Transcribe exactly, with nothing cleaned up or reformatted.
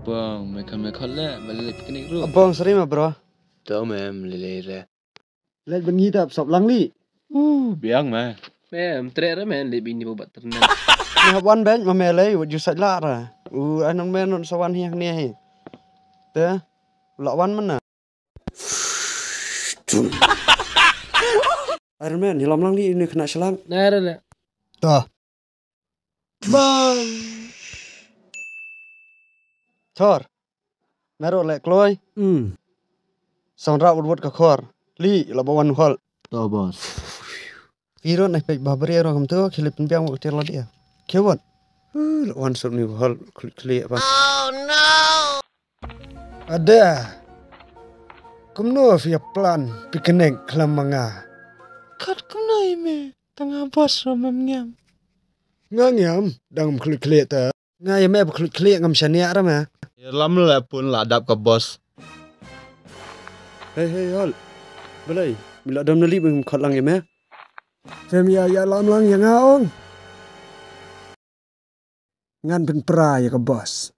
Bang, me khan me khot le, me leit picnic ruh. Bang, sorry ma bro. To mem, lei lei re. Leit ban ngi tap sop lang li. Uh, biang me. Mem, treh re me, leit bini ba bat ternan. Me hap wan beng ma me lei, wat ju sait lah re. Uh, ai non me non sa wan hi hangne hi. Te, lah wan mana. Iron Man, ïalam lang di ini kena selang. Nah, dah, dah. Dah. Bang. Thor. Mero le kloi. Hmm. Song ra wut wut ka khor. Li la ba wan hol. To boss. Piro na pek ba bri ro kam tu khilip pin biang wak tir la dia. Kewat. Uh, la wan sop ni hol klik klik apa. Ada. Kumno phi ïa plan picnic khlem ma nga? Kat kumno ïa me? Tang nga boss ruh mem ngiam. Nga ngiam, dang khluit khlieh te. Nga ïa me ba khluit khlieh ngam shaniah ra me. Ïalam le pun la dap ka boss. Hei hei hol. Balei? Mi la dam na lip ngam khot lang ïa me. Phem ïa ïalam lang ïa nga ong. Ngan pynpra ïa ka boss.